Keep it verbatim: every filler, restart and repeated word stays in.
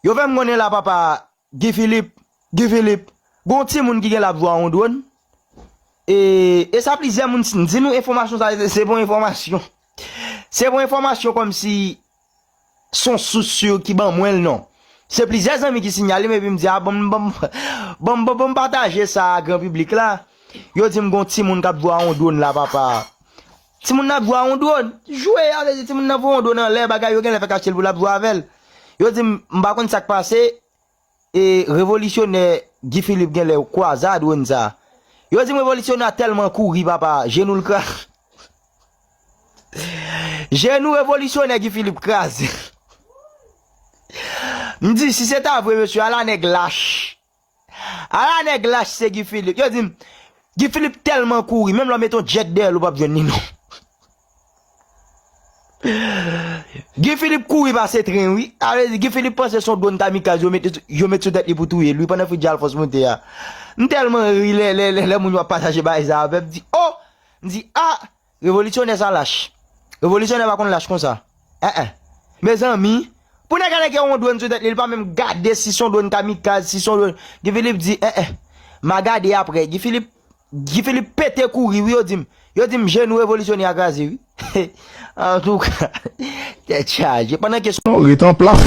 Yo fè m konnen la papa, Guy Philippe, Guy Philippe, gon timoun ki gen l ap jwe a yon dwòn. E, e sa plizyè moun di nou enfòmasyon sa, se bon enfòmasyon. Se bon enfòmasyon kòmsi se yon sous si ki ban mwen l non. Se plizyè zanmi ki sinyale m epi m di a ban m, ban m, ban m, ban m pataje sa a gran piblik la. Yo di m gon timoun k ap jwe a yon dwòn la papa. Timoun nan ap jwe a yon dwòn. Jwe a vle di timoun nan voye yon dwòn anlè bagay yo genlè fèk achte l pou l ap jwe avè l. Yo di m, m pa konn sa k pase. E revolisyonè Guy Philippe genlè kwaze a dwòn sa. Yo di m revolisyonè a tèlman kouri papa, jenou l kraze. Jenou revolisyonè Guy Philippe kraze. M di si se ta vre mesye, ala nèg lach. Ala nèg lach se Guy Philippe. Yo di m, Guy Philippe tèlman kouri, menm lè w mete yon djèt dèyè l ou p ap jwenn li non. Guy Philippe kouri pase tren wi. Sa vle di Guy Philippe panse se yon dwòn kamikaz yo met, yo met sou tèt li pou touye l wi pandan Fritz Alphonse monte a. M tèlman ri lè, lè, lè, lè moun yo ap pataje bagay sa avè m, m di oh! M di ah! Revolisyonè sa lach. Revolisyonè pa konn lach konsa. En en. Mezanmi, pou nèg aleke yon dwòn sou tèt li, li pa menm gade si se yon dwòn kamikaz, si se yon dwòn. Guy Philippe di en en. M a gade apre. Guy Philippe Guy Philippe pete kouri wi yo di m. Yo di m jenou revolisyonè a kraze wi. Antouka, tèt chaje. Pandan ke. Non, ret an plas.